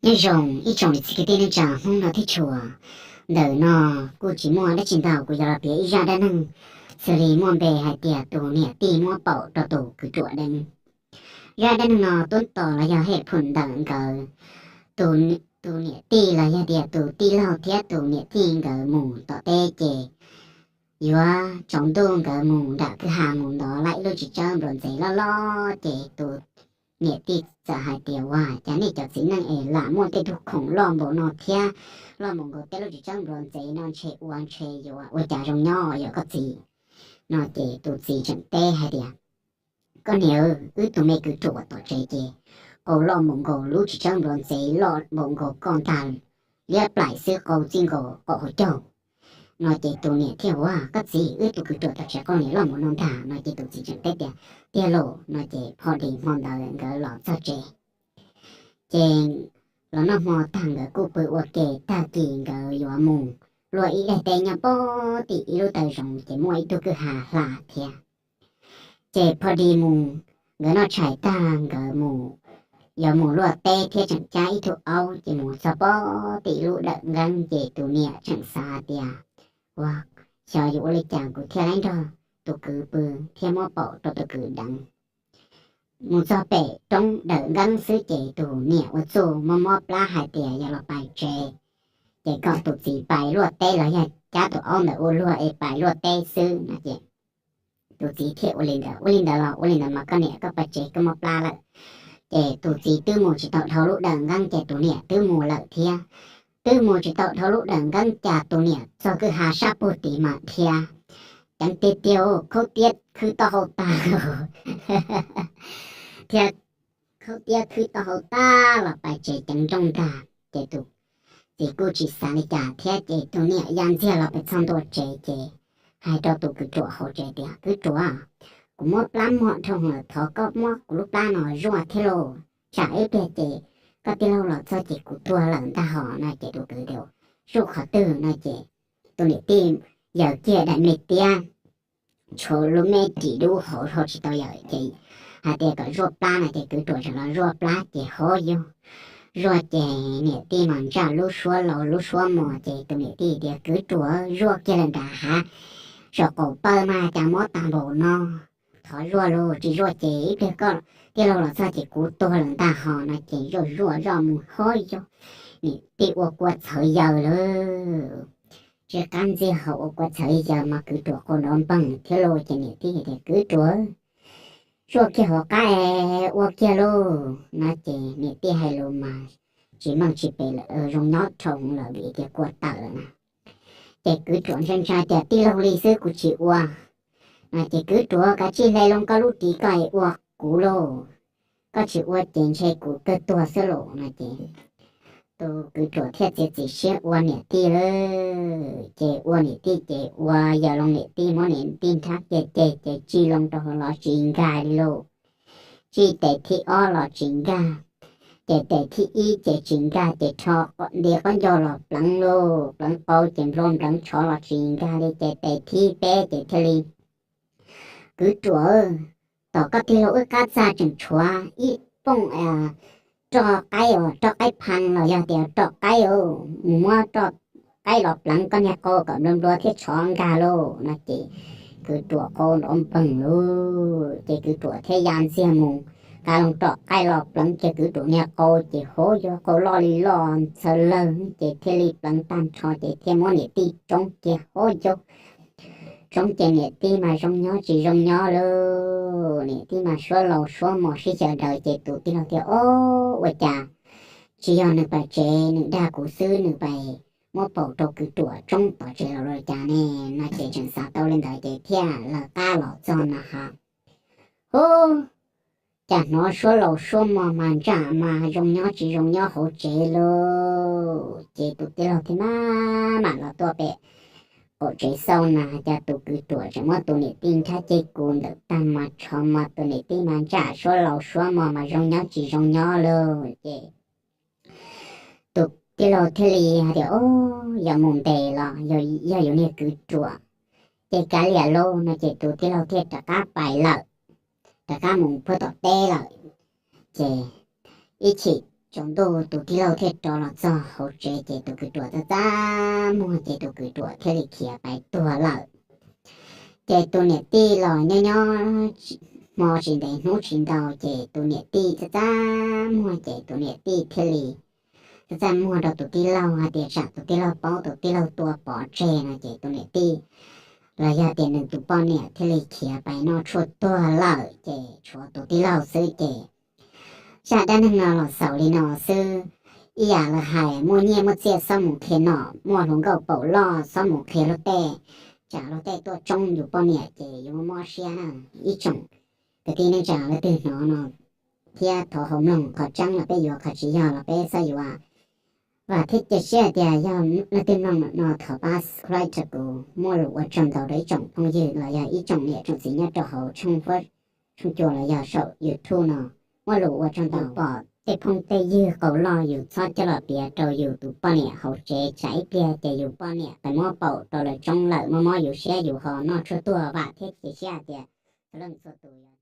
Nyob zoo ib tsoom niam txiv kwv tij neej tsa Hmoob no thiab tshua. Ntawm no kuj tsis muaj dab tsi ntau, kuv yuav los piav ib zaj dab neeg xws li muaj npe hais tias tus niam tij muab paum rau tus kwv ruam deev. Zaj dab neeg no tuab tom los yog hej phum ntawm nkawd tus niam tij los yog tias tus tij laug thiab tus niam tij nkawd mus tom teb ces yuav tsaus ntuj nkawd mus nram kwj ha mus ntov lawm ib lub txiv tsawb nplua ntxev loj loj ces tus niam tij txawm hais tias, Ua cas nej cov txiv neej es lam muaj tej tug khoom loj npaum no thiab loj mus nkaus tej lub txiv tsawb nplua ntxev no ntshe ua ntshe yuav ua cas zoo nyob yom koj txiv? No ces tus txiv tseem teb hais tias, Koj niam, wb tug me kwv ruam uas tom tsev ces qau loj npaum nkaus lub txiv tsawb nplua ntxev loj npaum nkaus koj ntag, liab plaim xwb qau txij nkaus qaum hauv caug. No ces tus niam thiaj ua, Koj txiv, wb tug kwv ruam tom tsev qau niam loj npaum no ntag. No ces tus txiv tseem teb tias, Tiag los? No ces pho dis hmo ntawd nkawd los txog tsev ces los noj hmo tag nkawd kuj pw ua ke, tag kis nkawd yuav mus luaj ib daim teb nyob pem tim ib lub taw zoov ces muaj ib tug kwj ha hla thiab. Ces pho dis mus, nkawd noj tshais tag nkawd mus, yuav mus luaj teb thiab tseem cab ib tug aub ces mus txog pem tim lub dawm nqeeb ces tus niam tseem xav tias, Ua, xyov yuav ua li cas kuv thiaj li nrog tus kwv pw thiab muab paum rau tus kwv deev. Mus txog pem roob dawm nqeeb xwb ces tus niam ua txuj mob mob plab hais tias yog los pais tsev, ces kom tus txiv pais luaj teb los yog cab tus aub ntawd ua luag es pais luaj teb xwb no ces tus txiv thiaj ua li ntawd. Ua li ntawd los ua li ntawd mas koj niam, koj pais tsev, koj mob plab lawm. Ces tus txiv twb mus tsis tau dhau lub dawm nqeeb ces tus niam twb mus lawm thiab. Twb mus tsis tau dhau lub dawm nqeeb cas tus niam txog kwj ha sab pug tid mas dhia ceev tiag tiag, khaub tiab khwb taub hau tag thiab khaub tiab khwb taub hau tag los pais tsev ceev nrooj ntag. Ces tus txiv kuj tsis xav li cas thiab ces tus niam ya ntxiag los pes txog ntua tsev ces hais rau tus kwv ruam hauv tsev tias, Kwv ruam, kuv mob plab muag dhau lawm, thov koj muab kuv lub plab no zuaj thiab lauj, tsam ib pliag ces koj tij laug los txog ces kuv tuag lawm ntag hos. No ces tus kwv tias, Zuaj qhov twg? No ces tus niam tij yaws kiag daim me tiab tshuav lub me ris dub hauv dhau tsis tau yaws ces hais tias kom zuaj plab no ces kwv ruam tseem los zuaj plab ces hov yog zuaj ces niam tij mas ntsaj lub suab laus lub suab mos ces tus niam tij tias, Kwv ruam, zuaj kiag lawm nram hav saum qaum pawg mas cas mob tag npaum no, thov zuaj lauj, tsis zuaj ces ib pliag koj tij laug los txog ces kuv tuag lawm ntag hos. No ces zuaj zuaj zoj mus hov yog niam tij ua kua txhawv yaws lawm. Tsis qab ntxiag hauv ua kua txhawv yaws mas kwv ruam qau nrov npeeg thiab lauj. Ces niam tij tias, Kwv ruam, zuaj kiag hauv qab ua kiag lauj. No ces niam tij hais lus mas tsis meej tsis pem lawm, zoo nyob dhau lawm vim tias kua tawm lawm na. Ces kwv ruam ntshai ntshai tias, Tij laug li xwb kuv tsis ua. No ces, Kwv ruam, kav tsij hle loo koj lub ris koj es ua kuv lauj, koj tsis ua ces ntshe kuv kawg tuag xwb lauj. No ces tus kwv ruam thiaj txiav txim siab ua niam tij lawm. Ces ua niam tij ces ua yaws loo niam tij, muab niam tij nrhab kiag ceg ces tsij loo rau hauv los tsis nkag li lauj. Tsij tes thib ob los tsis nkag, ces tes thib ib ces tsis nkag, ces rho nti qaub ncaug los pleev lauj, pleev qau ces nplua npleev tshov los tsis nkag li, ces tes thib peb ces thiaj li, Kwv ruam, tom koj tij laug wb qab txaj tseem tshuav ib pooj roj qaib, roj qaib pha los yog tias roj qaib, mus muab roj qaib los pleev koj niag qau kom nplua nplua thiab tshov nkag lauj. No ces kwv ruam qau nrov npeeg lauj. Ces kwv ruam thiaj ya ntxiag mus, nqa loo roj qaib los pleev kiag kwv ruam niag qau ces hov yog qau loj li loj ntxhawv lawg, ces thiaj li pleev tag nrho ces thiaj muab niam tij tsoob kiag hov yog tsoob ces niam tij mas zoo nyob tsis zoo nyob lauj. Niam tij mas suab laus suab mos sib xyaw daws ces tus tij laug tias, Ob, ua cas tsis yog nws pais tsev, nws dag kuv xwb, nws pais muab paum rau kwv ruam tsoob tom tsev los ua cas ne? No ces tseem xav tau li ntawd ces thiaj lawv qab los txog no ha. Hub, cas hnov suab laus suab mos mas ntsaj mas zoo nyob tsis zoo nyob hauv tsev lauj. Ces tus tij laug thiaj maj mam los tuaj pem qaum tsev xauj na, cas tus kwv ruam tseem muab tus niam tij nrhab ceg kus ntawm tag mas tshov mas tus niam tij mas ntsaj suab laus suab mos mas zoo nyob tsis zoo nyob lauj. Ces tus tij laug thiaj li hais tias, Ob, yog mus ntes los yog yus niag kwv ruam, ces kav liam lauj. No ces tus tij laug thiaj rov qab pais lawm, rov qab mus puag tom teb lawm. Ces ib chim tsaus ntuj tus tij laug thiaj rov los txog hauv tsev ces tus kwv ruam txaj txaj muag ces tus kwv ruam thiaj li khiav pais tuag lawm. Ces tus niam tij los nyob nyob hmo tsis ntev hnub tsis ntau ces tus niam tij txaj txaj muag ces tus niam tij thiaj li txaj txaj muag rau tus tij laug hais tias tsam tus tij laug paub tus tij laug tua pov tseg no ces tus niam tij los yog tias nws tus poj niam thiaj li khiav pais noj tshuaj tuag lawm ces tshuav tus tij laug xwb ces zaj dab neeg no los xaus li no xwb. Ib yam lawv hais muaj nyiaj muaj txiaj xob mus qhia nom, muaj hluas nkauj paum loj xob mus qhia luag tej, tsam luag tej tuaj tsoob yus poj niam ces yus muaj mob siab na. Ib tsoom kwv tij neej tsa leej twg hnov no thiab thov ho mloog qhov tseeb los peb yuav, qhov tsis yog los peb txhob yuav. Vam thiab cia siab tias yog leej twg mloog no thov pab subscribe rau kuv. Muaj lus ua tsaug ntau rau ib tsoom phooj ywg los yog ib tsoom niam tsoom txiv nyob rau hauv tshooj cua los yog saum YouTube no. Muaj lus ua tsaug ntau. Pom tej phooj tej ywg qau loj yus txhob coj los piav rau yus tus poj niam hauv tsev tsam ib pliag ces yus poj niam pais muab paum rau lawv tsoob lawm mob mob yus siab yus ho noj tshuaj tuag. Vam thiab cia siab tias txhua leej txhua tus